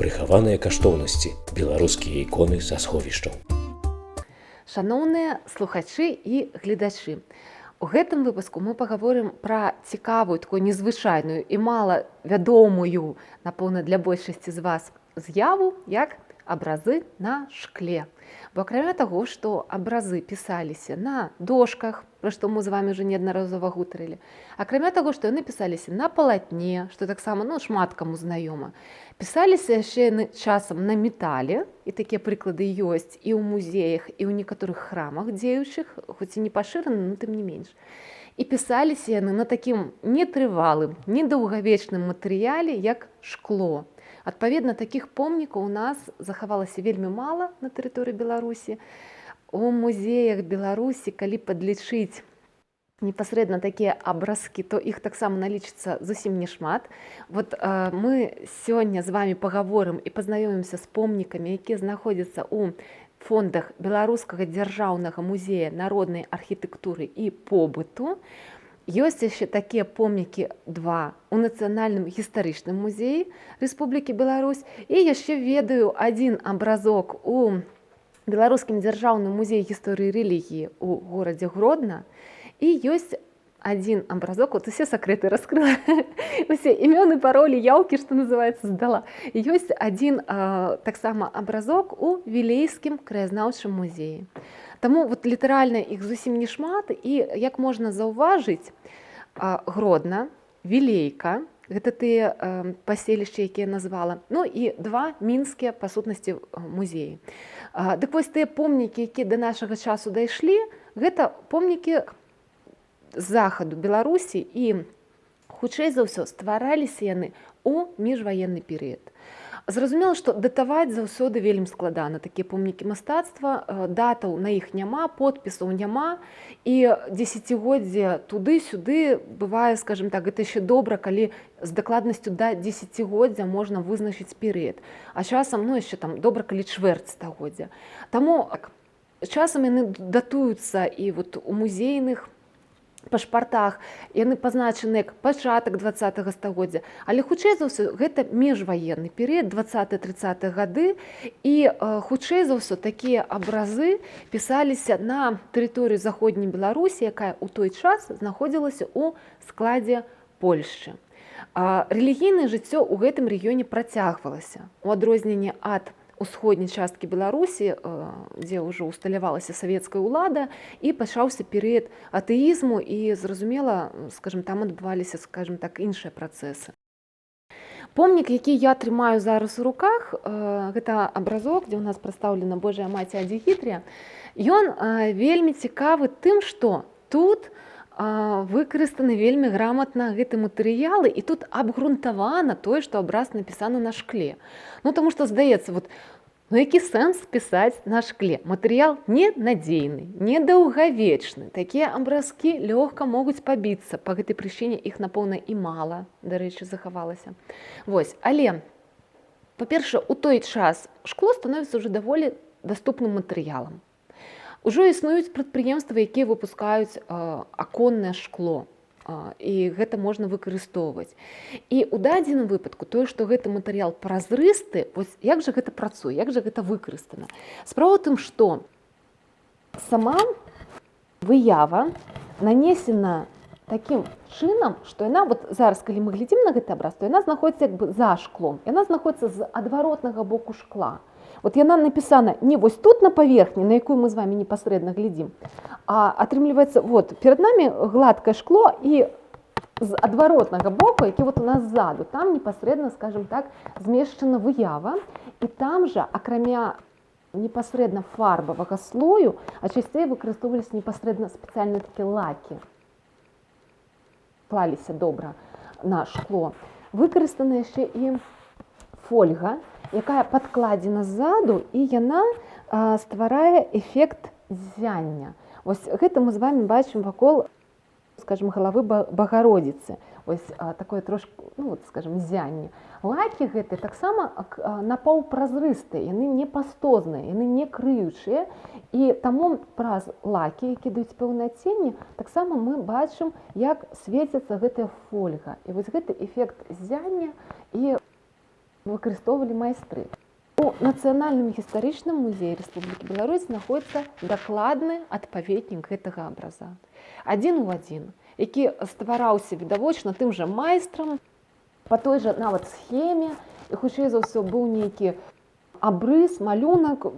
Прыхаваныя каштоўнасці, беларускія іконы са сховішчаў. Шаноўныя слухачы і гледачы. У гэтым выпуску мы пагаворым пра цікавую, такую незвычайную і мала вядомую, напэўна, для большасці з вас з'яву, як абразы на шкле. Бо акрамя таго, што абразы пісаліся на дошках, пра што мы з вами уже неаднаразова гутарылі, акрамя таго, што яны пісаліся на палатне, што таксама, ну, шмат каму знаёма, пісаліся яшчэ яны часам на метале, і такія прыклады ёсць і ў музеях, і ў некаторых храмах дзеючых, хоць і не пашыраны, но тым не менш. І пісаліся яны на такім нетрывалым, недаўгавечным матэрыяле, як шкло. Адпаведна, такіх помнікаў у нас захавалася вельмі мала на тэрыторыі Беларусі. У музеях Беларусі, калі падлічыць непасрэдна такія абразкі, то іх таксама налічыцца зусім не шмат. Вот мы сёння з вами пагаворым і пазнаёмімся з помнікамі, якія знаходзяцца ў фондах Беларускага дзяржаўнага музея народнай архітэктуры і побыту. Ёсць яшчэ такія помнікі два у Нацыянальным гістарычным музеі Рэспублікі Беларусь, і яшчэ ведаю адзін абразок у Беларускім дзяржаўным музеі гісторыі рэлігіі у горадзе Гродна. І ёсць адзін абразок, вот усе сакрэты раскрыла, усе імёны, паролі, яўкі, што называется, здала. Ёсць адзін таксама абразок у Вілейскім краязнаўчым музеі. Таму вот літаральна іх зусім не шмат, і, як можна заўважыць, Гродна, Вілейка, гэта тыя паселішчы, якія назвала, ну і два мінскія, па сутнасці, музеі. Дык вось, тыя помнікі, якія да нашага часу дайшлі, гэта помнікі захаду Беларусі, і хутчэй за ўсё ствараліся яны ў міжваенны перыяд. Зразумела, што датаваць заўсёды вельмі складана такія помнікі мастацтва, датаў на іх няма, подпісаў няма, і дзесяцігоддзе туды-сюды бывае, скажем так, гэта яшчэ добра, калі з дакладнасцю да дзесяцігоддзя можна вызначыць перыяд. А часам, ну, яшчэ там добра, калі чвэрць стагоддзя. Таму часам яны датуюцца, і вот у музейных пашпартах яны пазначаны як пачатак 20 стагоддзя, але хутчэй за ўсё гэта міжваенны перыяд, 20-30 гады, і хутчэй за ўсё такія абразы пісаліся на тэрыторыі заходняй Беларусі, якая ў той час знаходзілася ў складзе Польшчы. Рэлігійнае жыццё ў гэтым рэгіёне працягвалася, у адрозненне ад усходняй часткі Беларусі, дзе ўжо ўсталявалася савецкая ўлада і пачаўся перыяд атэізму, і, зразумела, скажем, там адбываліся, скажем так, іншыя працэсы. Помнік, які я трымаю зараз у руках, гэта абразок, дзе ў нас прадстаўлена Божая Маці Адзігітрыя. Ён вельмі цікавы тым, што тут выкарыстаны вельмі граматна гэты матэрыялы, і тут абгрунтавана тое, што абраз напісаны на шкле. Ну, таму што здаецца, вот, ну, які сэнс пісаць на шкле? Матэрыял ненадзейны, недаўгавечны. Такія абразкі лёгка могуць пабіцца. Па гэтай прычыне іх, напэўна, і мала, дарэчы, захавалася. Вось, але, па-першае, у той час шкло становіцца ўжо даволі даступным матэрыялам. Ужо існуюць прадпрыемствы, якія выпускаюць аконнае шкло. І гэта можна выкарыстоўваць. І ў дадзеным выпадку тое, што гэты матэрыял празрысты, вось як жа гэта працуе, як жа гэта выкарыстана? Справа ў тым, што сама выява нанесена такім чынам, што яна вот зараз, калі мы глядзім на гэты абраз, то яна знаходіцца як бы за шклом. Яна знаходіцца з адваротнага боку шкла. Вот яна напісана не вось тут на паверхні, на якую мы з вами непасрэдна глядзім, а атрымліваецца, вот перад намі гладкае шкло, і з адваротнага боку, які вот у нас ззаду, там непасрэдна, скажем так, змешчана выява, і там жа, акрамя непасрэдна фарбавага слою, а часцей выкарыстоўваліся непасрэдна спецыяльныя такія лакі, клаліся добра на шкло, выкарыстана яшчэ і фольга, якая падкладзена ззаду, і яна стварае эфект ззяння. Вось гэта мы з вами бачым вакол, скажем, галавы Багародзіцы. Вось такое трошку, ну, вот, скажем, ззянне. Лакі гэты таксама напаўпразрыстыя, яны не пастозныя, яны не крыючыя, і таму праз лакі, які даюць пэўныя адценні, таксама мы бачым, як свеціцца гэтая фольга. І вось гэты эфект ззяння і выкарыстоўвалі майстры. У Нацыянальным гістарычным музеі Рэспублікі Беларусь знаходіцца дакладны адпаведнік гэтага абраза. Адзін у адзін, які ствараўся відавочна тым жа майстрам, па той жа нават схеме, і хутчэй за ўсё быў нейкі абрыс, малюнак,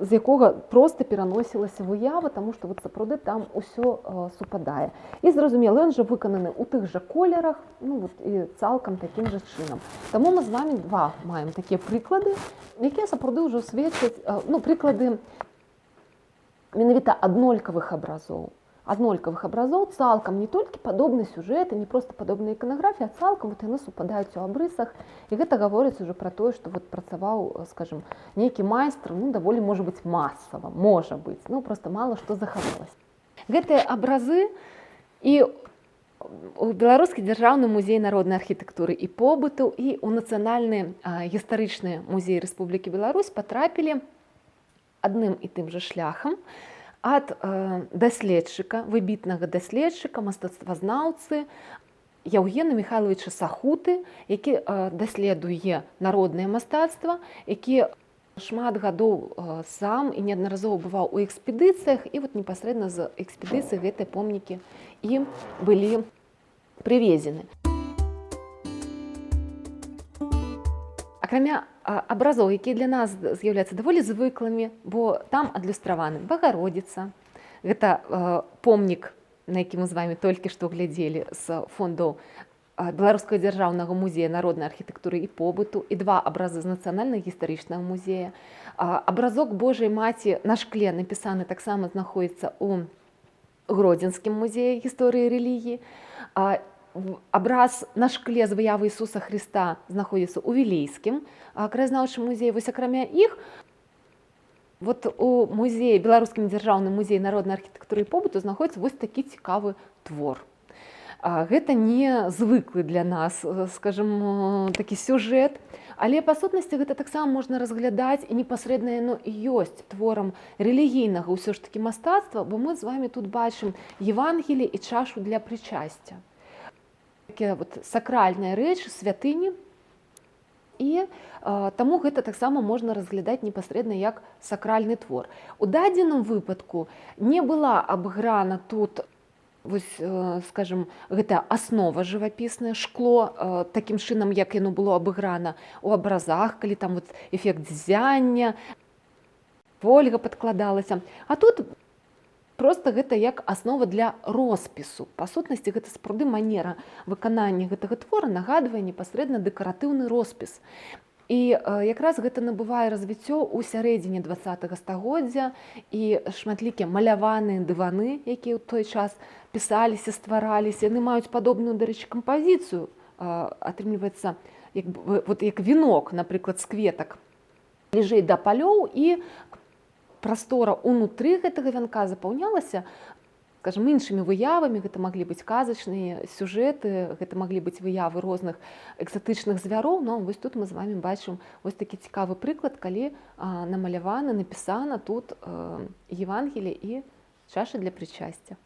з якога проста пераносілася выява, таму што вот сапраўды там усё супадае. І зразумела, ён жа выкананы ў тых жа колерах, ну, вот, і цалкам такім жа чынам. Таму мы з вами два маем такія прыклады, якія сапраўды ўжо сведчаць, ну, прыклады менавіта аднолькавых абразоў. Аднолькавых абразоў, цалкам не толькі падобны сюжэт, не проста падобная іканаграфія, а цалкам вот яны супадаюць у абрысах. І гэта гаворыць ужо пра тое, што вот працаваў, скажем, нейкі майстр, ну, даволі, можа быць, масава, можа быць, ну, просто мала што захавалася. Гэтыя абразы і у Беларускі дзяржаўны музей народнай архітэктуры і побыту, і ў Нацыянальны гістарычны музей Рэспублікі Беларусь патрапілі адным і тым жа шляхам ад даследчыка, выбітнага даследчыка, мастацтвазнаўцы Яўгена Михайловича Сахуты, які даследуе народнае мастацтва, які шмат гадоў сам і неаднаразова бываў у экспедыцыях, і вот непасрэдна з экспедыцыі гэтыя помнікі і былі прывезены. Акрамя абразоў, якія для нас з'яўляюцца даволі звыклымі, бо там адлюстраваны Багародзіца, гэта помнік, на які мы з вами толькі што глядзелі, з фондаў Беларускага дзяржаўнага музея народнай архітэктуры і побыту, і два абразы з Нацыянальнага гістарычнага музея. Абразок Божай Маці на шкле напісаны таксама знаходзіцца ў Гродзенскім музеі гісторыі рэлігіі. Абраз на шкле з выявы Ісуса Хрыста знаходзіцца ў Вілейскім краязнаўчым музеі. Вось акрамя іх, вот у музеі, Беларускім дзяржаўным музеі народнай архітэктуры і побыту знаходзіцца вось такі цікавы твор. Гэта не звыклы для нас, скажем, такі сюжэт, але па сутнасці гэта таксама можна разглядаць, і непасрэдна яно і ёсць творам рэлігійнага ўсё ж такі мастацтва, бо мы з вами тут бачым Евангелі і чашу для прычасця. Такія вот сакральныя рэчы, святыні. І таму гэта таксама можна разглядаць непасрэдна як сакральны твор. У дадзеным выпадку не была абграна тут вось, скажем, гэта аснова жывапісная, шкло, такім чынам, як яно было абыграна ў абразах, калі там вот эфект ззяння, фольга падкладалася. А тут просто гэта як аснова для роспісу. Па сутнасці гэта сапраўды манера выканання гэтага твора нагадвае непасрэдна дэкаратыўны роспіс. І якраз гэта набывае развіццё ў сярэдзіне 20-го стагоддзя, і шматлікія маляваныя дываны, якія ў той час пісаліся, ствараліся, яны маюць падобную, дарэчы, кампазіцыю, атрымліваецца як бы, вот як вінок, напрыклад, з кветак бліжэй да палёў, і прастора ўнутры гэтага вянка запаўнялася, скажем, іншымі выявамі. Гэта маглі быць казачныя сюжэты, гэта маглі быць выявы розных экзатычных звяроў. Но вось тут мы з вами бачым вось такі цікавы прыклад, калі намалявана, напісана тут Евангелие і чаша для прычасця.